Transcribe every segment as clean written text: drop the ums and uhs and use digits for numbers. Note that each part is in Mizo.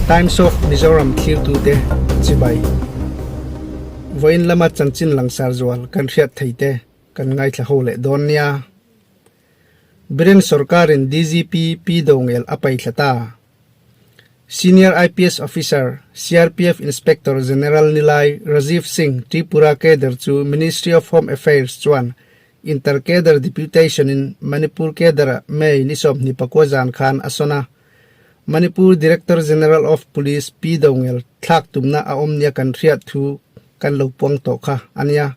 Times of Mizoram thlirtute chibai. Vawiin lama chanchin langsar zual kan hriat theite kan ngaithla ho leh dawn nia. Biren sorkarin DGP Pi Dongel a paithla ta. Senior IPS Officer, CRPF Inspector General Nilai Rajiv Singh Tripura Cadre chu Ministry of Home Affairs chuan Inter Cadre Deputation in Manipur Cadre-ah May ni 24 zan khan a sawn a. Manipur Director General of Police Pi Dongel thlak tumna a awm nia kan hriat thu kan lo puang tawh kha a nia.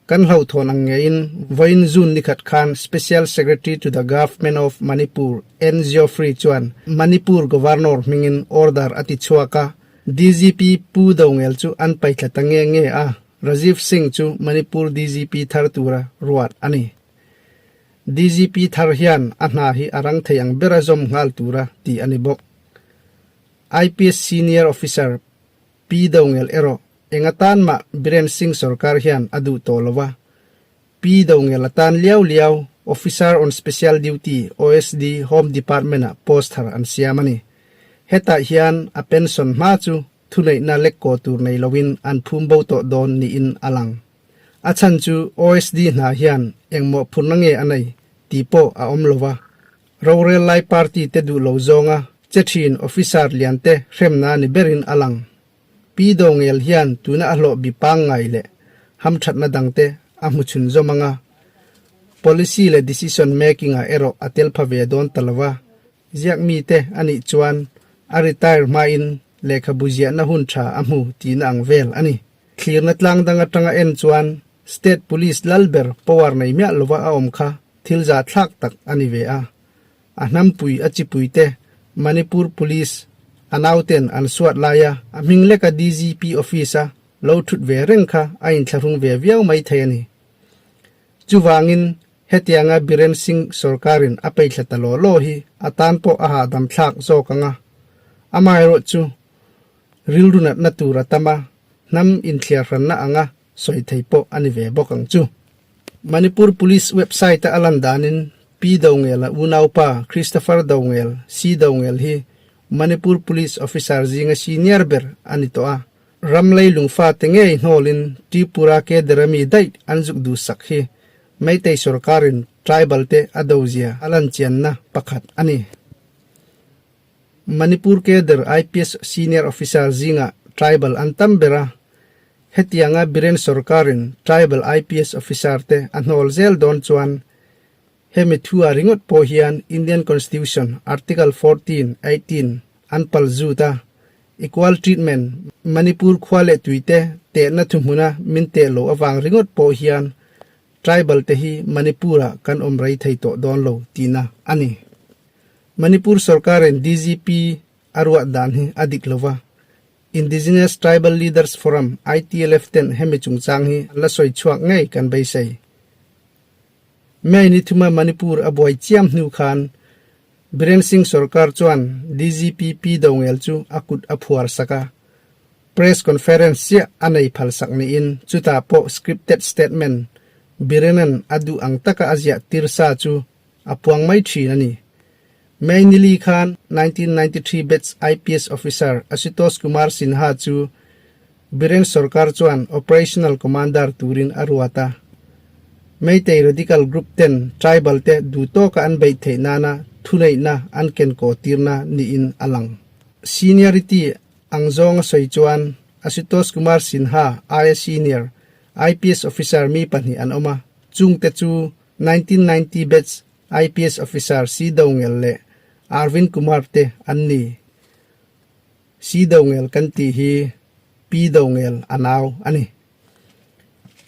Kan hlauhthawn ang ngeiin vawiin June nikhat khan Special Secretary to the Government of Manipur N. Geoffrey chuan Manipur Governor hmingin order a ti chhuak a, DGP Pu Dongel chu an paithla ta nge nge a, Rajiv Singh chu Manipur DGP thar tura ruat a ni. DGP thar hian a hna hi a rang thei ang bera zawm nghal tura tih a ni bawk. IPS Senior Officer Pi Dongel erawh eng atan mah Biren Singh sorkar hian a duh tawh lo a. Pi Dongel atan liau liau Officer on Special Duty, OSD, Home Department-ah post thar an siam a ni. Hetah hian a pension hma chu thuneihna lek kaw tur nei loin an phum bo tawh dawn niin a lang. A chhan chu OSD hna hian engmawh phurna nge a nei tih pawh a awm lo a. Rorel lai party te duh lo zawnga che thin officer lian te hremna ni berin a lang. Pi Dongel hian tuna a hlawh bi pangngai leh hamthatna dangte a hmu chhun zawm anga policy leh decision making ah erawh a tel pha ve dawn ta lo a. Ziak mite a nih chuan a retire hmain lehkhabu ziahna hun tha a hmu tihna ang vel a ni. Thlirna tlang dang atanga en chuan State Police lal ber power nei miah lova a awm kha thil zahthlak tak a ni ve a. A hnampui a chipuite Manipur Police a nauten an suat laia a hming leka DGP office a lo thut ve reng kha a inthlahrung ve viau mai thei a ni. Chuvangin hetianga Biren Singh sorkarin a peithla ta law law hi a tan pawh a hahdam thlak zawk ang a. Amaherawhchu rilru natna tur a tam a, hnam inthliarhranna anga sawi thei pawh a ni ve bawk ang chu. Manipur Police website-a a lan danin Pi Dongel-a unaupa Christopher Dongel, C Dongel, hi Manipur Police officer zinga senior ber a ni tawh a. Ram leilung fate ngei hnawlin Tripura cadre-a mi daih an zuk duhsak hi Meitei sorkarin tribal te a dozia a lan chianna pakhat a ni. Manipur cadre IPS senior officer zingah tribal an tam ber a, hetianga Biren sorkarin tribal IPS officer te a hnawl zel dawn chuan hemi thua ringawt pawh hian Indian Constitution Article 14, 18 an pal zut a, equal treatment Manipur khua leh tuite tehna thuhmuna min teh lo avang ringawt pawh hian tribal te hi Manipur-ah kan awm rei thei tawh dawn lo tihna a ni. Manipur sorkarin DGP a ruah dan hi a dik lo va, Indigenous Tribal Leaders Forum, ITLF, ten hemi chungchang hi an la sawi chhuak ngei kan beisei. May ni thuma Manipur a buai chiam hnu khan Biren Singh sorkar chuan DGP Pi Dongel chu a kut a phuar sak a, press conference chiah a nei phal sak niin chutah pawh scripted statement Biren-a'n a duh ang taka a ziah tir sa chu a puang mai thin a ni. May nili khan 1993 batch IPS officer Ashutosh Kumar Sinha chu Biren sorkar chuan Operational Commander turin a ruat a. Meitei radical group ten tribal te duh tawka an beih theih nana thuneihna an kenkaw tirna niin a lang. Seniority ang zawnga sawi chuan Ashutosh Kumar Sinha aia senior IPS officer mi pahnih an awm a, chungte chu 1990 batch IPS officer C Dongel leh Arvind Kumar te an ni. C Dongel kan tih hi P Dongel a nau a ni.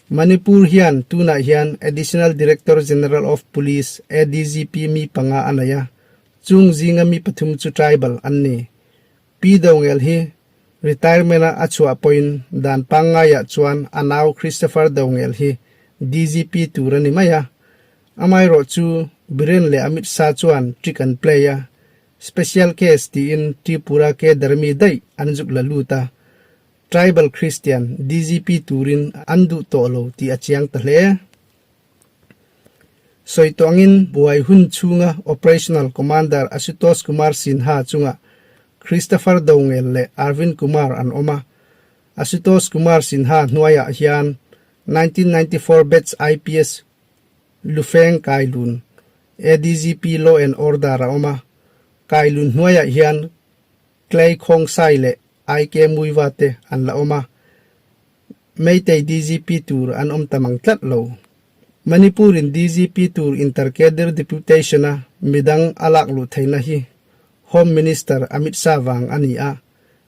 Manipur hian tunah hian Additional Director General of Police, ADGP, mi panga a nei a, chung zinga mi pathum chu tribal an ni. P Dongel hi retirement-a a chhuah pawhin dan pangngaiah chuan a nau Christopher Dongel hi DGP tur a ni mai a. Amaherawh chu Biren leh Amit Shah chuan trick an play a, special case tiin Tripura cadre mi daih an zuk la lut a, tribal Christian DGP turin an duh tawh lo tih a chiang ta hle. Sawi tawngin buai hun chhunga Operational Commander Ashutosh Kumar Sinha chunga. Christopher Dongel leh Arvind Kumar an awm a. Ashutosh Kumar Sinha hnuaiah hian 1994 batch IPS Lufeng Kailun, ADGP Law and Order a awm a. Kailun hnuaiah hian Clay Khongsai leh IK Muiva te an la awm a. Meitei DGP tur an awm ta mang tlat lo. Manipur in DGP tur Inter-Cadre Deputation a midang a lak luh theihna hi Home Minister Amit Shah vang a ni a,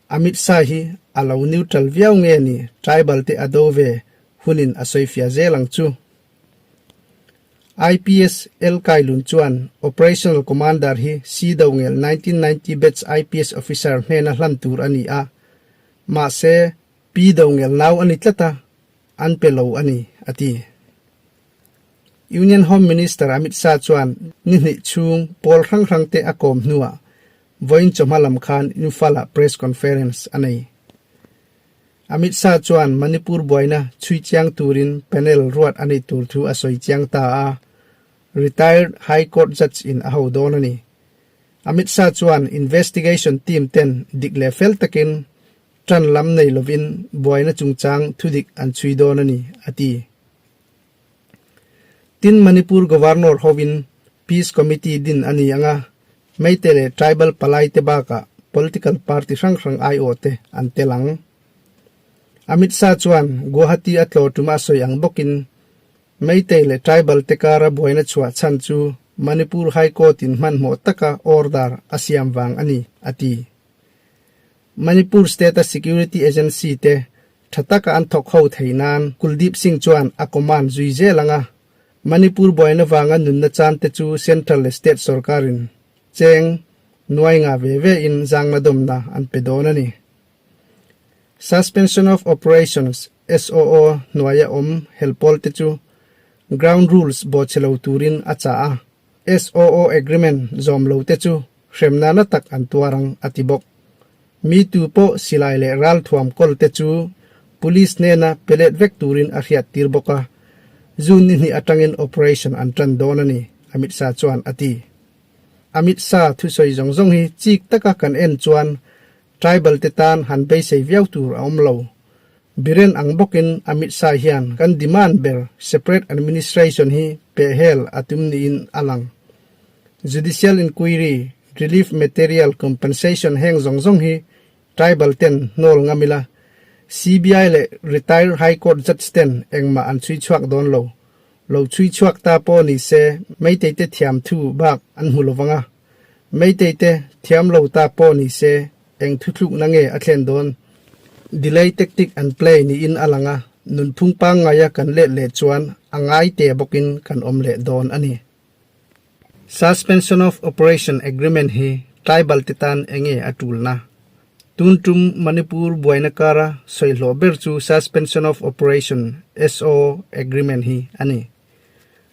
Amit Shah hi a lo neutral viau nge ni tribal te a do ve hunin a sawifiah zel ang chu. IPS L Kailun chuan Operational Commander hi Si Dongel 1990 batch IPS officer hnena hlan tur a ni a, mahse Pi Dongel nau a ni tlat a, an pe lo a ni, a ti. Union Home Minister Amit Shah chuan ni hnih chhung pawl hrang hrangte a kawm hnuah vawiin chawhma lam khan Imphal-ah press conference a nei. Amit Shah chuan Manipur buaina chhui chiang turin panel ruat a nih tur thu a sawi chiang ta a, retired High Court judge in a ho dawn a ni. Amit Shah chuan investigation team ten dik leh fel takin Ṭan lam nei lovin buaina chungchang thudik an chhui dawn a ni, a ti. Tin, Manipur Governor hovin Peace Committee din a ni ang a, Meitei leh Tribal palaite bakah political party hrang hrang aiawhte an tel ang. Amit Shah chuan Guwahati a tlawh ṭuma a sawi ang bawkin Meitei leh Tribal te kara buaina chhuah chhan chu Manipur High Court in hmanhmawh taka order a siam vang a ni, a ti. Manipur State-a security agency te tha taka an thawk ho theih nan Kuldeep Singh chuan a command zui zel ang a, Manipur buaina vanga nunna chan te chu central leh state sorkarin cheng nuai nga ve ve in zangna dawmna an pe dawn a ni. Suspension of Operations, SOO, hnuaia awm helpawl te chu ground rules bawhchhe lo turin a chah a. SOO agreement zawm lo te chu hremna na tak an tuar ang, a ti bawk. Mi tu pawh silai leh ralthuam kawl te chu police hnena pe let vek turin a hriat tir bawk a, June ni hnih atangin operation an tan dawn a ni, Amit Shah chuan a ti. Amit Shah thusawi zawng zawng hi chik taka kan en chuan tribal te tan han beisei viau tur a awm lo. Biren ang bawkin Amit Shah hian kan demand ber separate administration hi pehhel a tum niin a lang. Judicial inquiry, relief material compensation heng zawng zawng hi tribal ten hnawl ngam ila, CBI leh retired High Court judge ten engmah an chhui chhuak dawn lo. Lo chhui chhuak ta pawh ni se Meitei te thiam thu bak an hmu lovang a. Meitei te thiam lo ta pawh ni se Eng thuthlukna nge a thlen dawn? Delay tactic an play niin a lang a, nunphung pangngaia kan let leh chuan a ngai te bawkin kan awm leh dawn a ni. Suspension of Operation Agreement hi tribal te tan enge a tulna? Tun tum Manipur buaina kara sawihlawh ber chu Suspension of Operation, SO, Agreement hi a ni.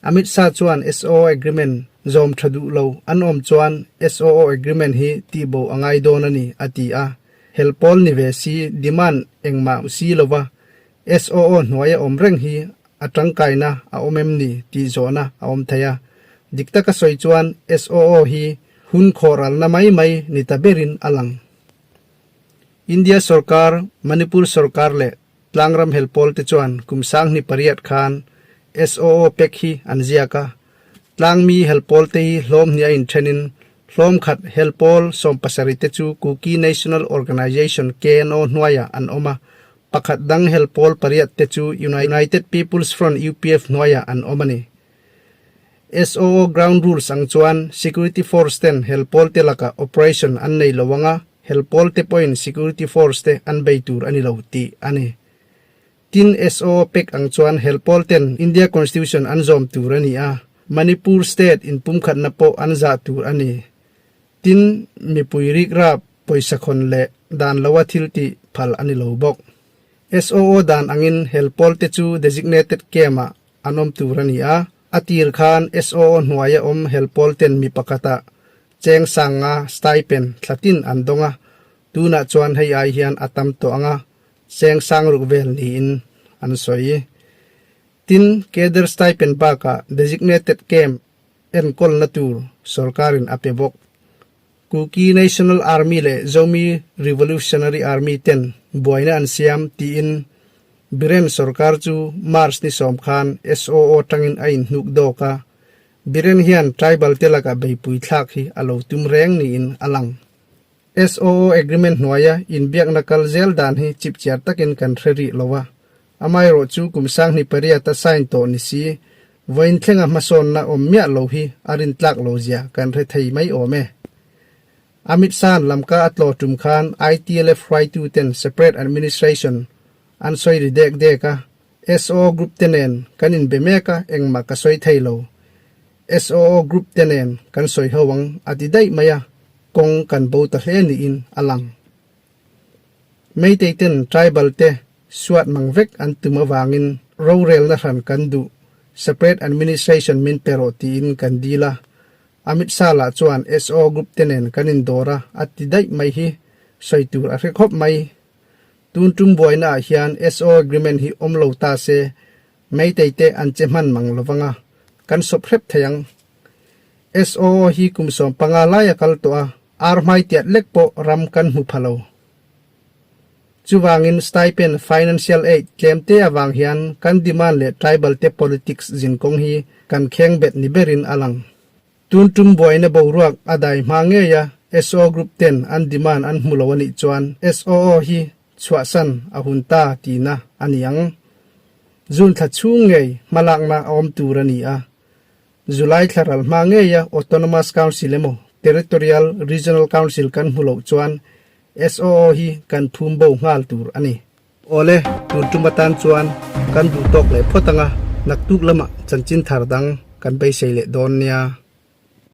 Amit Shah chuan SOO agreement zawm tha duh lo an awm chuan SOO agreement hi tihbo a ngai dawn a ni, a ti a. Hel pawl ni ve si demand engmah si lova SOO hnuaia awm reng hi a tangkaina a awm em ni tih zawhna a awm thei a. Dik taka sawi chuan SOO hi hun khawhralna mai mai ni ta berin a lang. India sorkar, Manipur sorkar leh Tlangram hel pawl te chuan kum 2008 khan SOO pek hi an ziak a. Tlangmi hel pawl te hi hlawm hnih a inthenin hlawm khat hel pawl 70 te chu Kuki National Organization, KNO, hnuaiah an awm a, pakhat dang hel pawl pariat te chu United People's Front, UPF, hnuaiah an awm a ni. SOO ground rules ang chuan security force ten hel pawl te lakah operation an nei lo ang a, Hel pawl te pawhin security force te an bei tur a ni lo tih a ni. Tin, SO pek ang chuan hel pawl ten India Constitution an zawm tur a ni a, Manipur state inpumkhatna pawh an zah tur a ni. Tin, mipui rikrap, pawisa khawn leh dan loa thil tih phal a ni lo bawk. SOO dan angin hel pawl te chu designated camp-ah an awm tur a ni a, a tir khan SOO hnuaia awm hel pawl ten mi pakhatah Cheng sanga stipend thla tin an dawng a, tunah chuan hei ai hian a tam tawh ang a, cheng sang ruk vel niin an sawi. Tin, cadre stipend bakah designated camp enkawlna tur sorkarin a pe bawk. Kuki National Army leh Zomi Revolutionary Army ten buaina an siam tiin Biren sorkar chu March ni sawm khan SOO tangin a inhnuk dawk a, Biren hian tribal te lakah beipui thlak hi a lo tum reng niin a lang. SOO agreement hnuaia inbiakna kal zel dan hi chipchiar takin kan hre rih lo a, amaherawh chu kum sanghnih pariat a sign tawh ni si, vawiin thlenga hmasawnna awm miah lo hi a rintlak lo zia kan hre thei mai awm e. Amit Shah lamka a tlaw tum khan ITLF hruaituten separate administration an sawi ri dek dek a, SOO group te nen kan inbe mek a, engmah ka sawi thei lo. SOO group te nen kan sawi ho ang a ti daih mai a, kawng kan bo ta hle niin a lang. Meitei ten tribal te suat mang vek an tum avangin rorelna hran kan duh, separate administration min pe rawh tiin kan dil a, Amit Shah lah chuan SOO group te nen kan indawr a a ti daih mai hi sawi tur a hre khawp mai. Tun tum buaina ah hian SO agreement hi awm lo ta se, Meitei te an che hman mang lo vang a, kan sawp hrep thei ang. SOO hi kum 15 lai a kal tawh a, ar hmai tiat lek pawh ram kan hmu pha lo. Chuvangin stipend, financial aid tlem te avang hian kan demand leh tribal te politics zinkawng hi kan kheng bet ni berin a lang. Tun tum buaina boruak a dai hma ngei a, SO group ten an demand an hmu lo a nih chuan SOO hi chhuahsan a hun ta tihna a ni ang. June thla chhung ngei hmalakna a awm tur a ni a. July thla ral hma ngei a Autonomous Council emaw Territorial Regional Council kan hmu loh chuan SOO hi kan phum bo nghal tur a ni. Awle, tun tum atan chuan kan duh tawk leh phawt ang a, naktuk lamah chanchin thar dang kan beisei leh dawn nia.